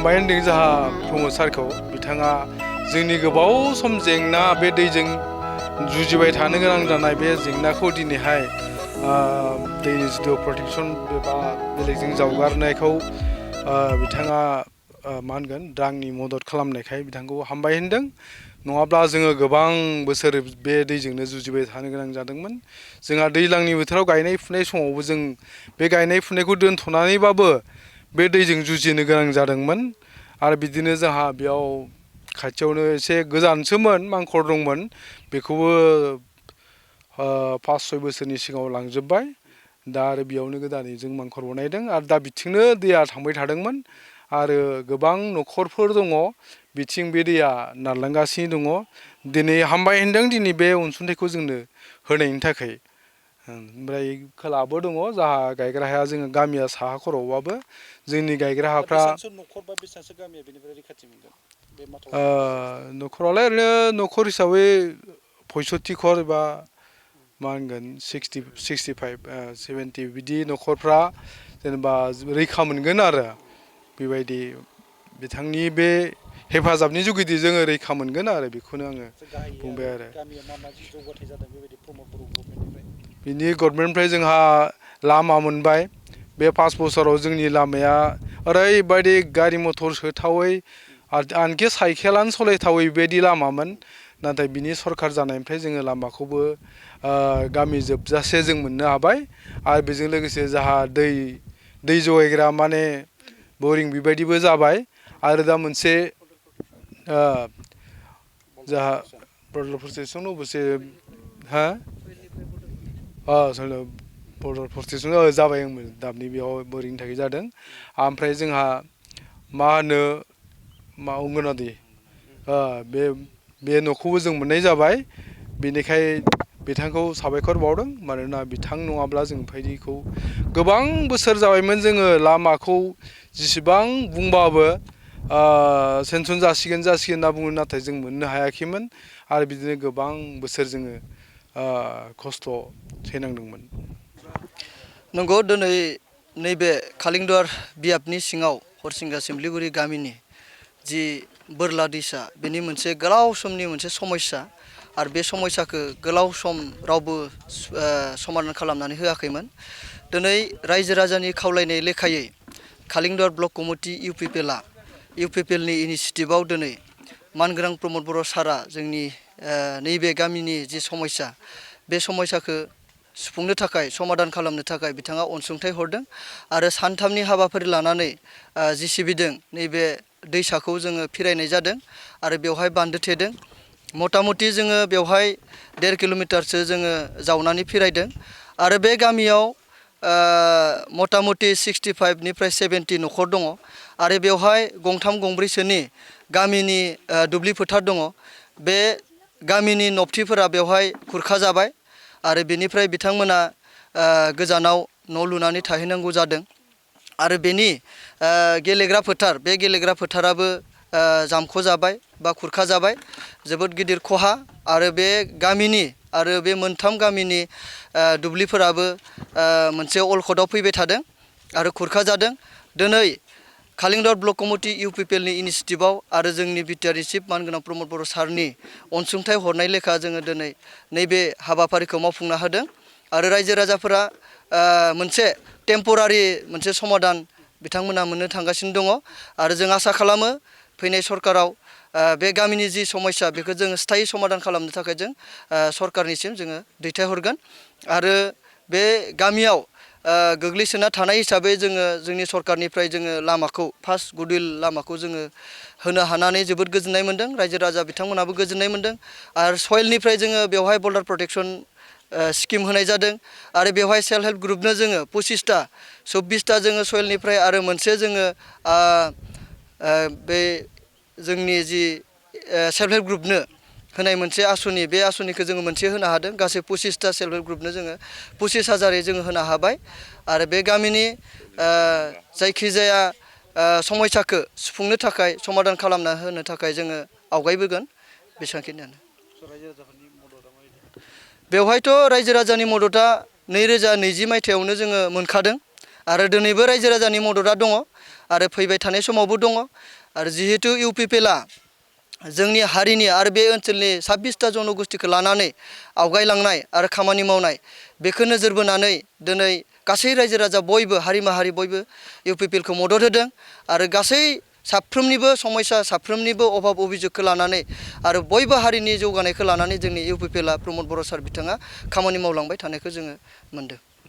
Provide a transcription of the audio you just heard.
हामबाय होनदों जोंहा प्रमद सारखौ बिथाङा जोंनि गोबाव सम जेंना बे दैजों जुजिबाय थानो गोनां जानाय बे जेंनाखौ दिनैहाय दैनि जिथु प्रटेक्सन एबा बेलेगजों जावगारनायखौ बिथाङा मा होनगोन रांनि मदद खालामनायखाय बिथांखौ हामबाय होनदों नङाब्ला जोङो गोबां बोसोर बे दैजोंनो जुजिबाय थानो गोनां जादोंमोन जोंहा दैज्लांनि बोथोराव गायनाय फुनाय समावबो जों बे गायनाय फुनायखौ दोनथ'नानैबाबो बे दैजों जुजिनो गोनां जादोंमोन आरो बिदिनो जोंहा बेयाव खाथियावनो एसे गोजानसोमोन मांखर दंमोन बेखौबो 5-6 बोसोरनि सिगाङाव लांजोब्बाय दा आरो बेयावनो गोदानै जों मांखर बनायदों आरो दा बिथिंनो दैया थांबाय थादोंमोन आरो गोबां न'खरफोर दङ बिथिं बे दैया नारलांगासिनो दङ दिनै हामबाय होनदों दिनै बे अनसुंथाइखौ जोंनो होनायनि थाखाय ओमफ्राय खोलाबो दङ जोंहा गायग्रा हाया जोङो गामिया साहा खर'बाबो जोंनि गायग्रा हाफ्रा न'खर बा बेसेबांसो गामिया बेनिफ्राय रैखाथि मोनगोन बे न'खरावलाय ओरैनो न'खर हिसाबै 65 घर एबा मा होनगोन 65-70 बिदि न'खरफ्रा जेनेबा रैखा मोनगोन आरो बेबायदि बिथांनि बे हेफाजाबनि जुगिदि जोङो रैखा मोनगोन आरो बेखौनो आङो बुंबाय आरो गामियाव मा जौगाथाय जादों बेबायदि प्रमद बर' गभर्नमेन्टनिफ्राय बिनि गभर्नमेन्टनिफ्राय जोंहा लामा मोनबाय बे 5 बोसोराव जोंनि लामाया ओरैबायदि गारि मथर सोथावै आनखि साइकेलानो सलायथावै बेबायदि लामामोन नाथाय बिनि सरखार जानायनिफ्राय जोङो लामाखौबो गामि जोबजासे जों मोननो हाबाय आरो बेजों लोगोसे जोंहा दै जगायग्रा माने बरिं बेबायदिबो जाबाय आरो दा मोनसे जोंहा बर्डार प्रटेक्सन अबसे हा बर्डार प्रटेक्सन जाबाय दाबनि बेयाव बोरिनि थाखाय जादों ओमफ्राय जोंहा मा होनो अंगनादि बे न'खौबो जों मोननाय जाबाय बेनिखाय बिथांखौ साबायखर बावदों मानोना बिथां नङाब्ला जों बायदिखौ गोबां बोसोर जाबायमोन जोङो लामाखौ जेसेबां बुंबाबो सेंसन जासिगोन होनना बुङो नाथाय जों मोननो हायाखैमोन आरो बिदिनो गोबां बोसोर जोङो खस्थ' सैनांदोंमोन नंगौ दिनै नैबे कालिंदुवार बियाबनि सिङाव हरसिंगा सिमलिगुरि गामिनि जि बोरला दैसा बेनि मोनसे गोलाव समनि मोनसे समस्या आरो बे समस्याखौ गोलाव सम रावबो समाधान खालामनानै होआखैमोन दिनै रायजो राजानि खावलायनाय लेखायै कालिंदुवार ब्लक कमिटि इउपिपिएलनि इनिसियेटिभआव दिनै मानगोनां प्रमद बर' सारा जोंनि नैबे गामिनि जि समस्या बे समस्याखौ सुफुंनो थाखाय समाधान खालामनो थाखाय बिथाङा अनसुंथाइ हरदों आरो सानथामनि हाबाफारि लानानै जिसिबिजों नैबे दैसाखौ जोङो फिरायनाय जादों आरो बेवहाय बान्दो थेदों मथा मथि जोङो बेवहाय 1.5 किल'मिटारसो जोङो जावनानै फिरायदों आरो बे गामियाव मथा मथि 65निफ्राय 70 न'खर दङ आरो बेवहाय गंथाम गंब्रैसोनि गामिनि दुब्लि फोथार दङ बे गामिनि नबथिफोरा बेवहाय खुरखा जाबाय आरो बेनिफ्राय बिथांमोना गोजानाव न' लुनानै थाहैनांगौ जादों आरो बेनि गेलेग्रा फोथार बे गेलेग्रा फोथाराबो जामख' जाबाय बा खुरखा जाबाय जोबोद गिदिर खहा आरो बे गामिनि आरो बे मोनथाम गामिनि दुब्लिफोराबो मोनसे अलखदाव फैबाय थादों आरो खुरखा जादों दिनै कालिंदुवार ब्लक कमिटि इउपिपिएलनि इनिसियेटिभआव आरो जोंनि बिटिआरनि चिफ मानगोनां प्रमद बर' सारनि अनसुंथाइ हरनाय लेखा जोङो दिनै नैबे हाबाफारिखौ मावफुंनो हादों आरो रायजो राजाफोरा मोनसे टेम्परारि मोनसे समाधान बिथांमोना मोननो थांगासिनो दङ आरो जों आसा खालामो फैनाय सरकाराव बे गामिनि जि समस्या बेखौ जोङो स्थायि समाधान खालामनो थाखाय जों सरकारनिसिम जोङो दैथायहरगोन आरो बे गामियाव गोग्लैसोना थानाय हिसाबै जोङो जोंनि सरकारनिफ्राय जोङो लामाखौ फार्स्ट गुडविल लामाखौ जोङो होनो हानानै जोबोद गोजोननाय मोन्दों रायजो राजा बिथांमोनाबो गोजोननाय मोन्दों आरो सयलनिफ्राय जोङो बेवहाय बर्डार प्रटेक्सन स्किम होनाय जादों आरो बेवहाय सेल्फ हेल्प ग्रुपनो जोङो 25टा जोङो सयलनिफ्राय आरो मोनसे जोङो बे जोंनि जि सेल्फ हेल्प ग्रुपनो होनाय मोनसे आसनि बे आसनिखौ जोङो मोनसे होनो हादों गासै 25टा सेल्फ हेल्प ग्रुपनो जोङो 25,000 जोङो होनो हाबाय आरो बे गामिनि जायखिजाया समस्याखौ सुफुंनो थाखाय समाधान खालामना होनो थाखाय जोङो आवगायबोगोन बेसेबांखिनियानो बेवहायथ' रायजो राजानि मददआ 2020 मायथाइयावनो जोङो मोनखादों आरो दिनैबो रायजो राजानि मददआ दङ आरो फैबाय थानाय समावबो दङ आरो जिहेतु इउपिपिएलआ जोंनि हारिनि आरो बे ओनसोलनि 26टा जनगोष्ठीखौ लानानै आवगायलांनाय आरो खामानि मावनाय बेखौ नोजोर बोनानै दिनै गासै रायजो राजा बयबो हारि माहारि बयबो इउपिपिएलखौ मदद होदों आरो गासै साफ्रोमनिबो समस्या साफ्रोमनिबो अभाब अभियोगखौ लानानै आरो बयबो हारिनि जौगानायखौ लानानै जोंनि इउपिपिएलआ प्रमद बर' सार बिथाङा खामानि मावलांबाय थानायखौ जोङो मोनदों।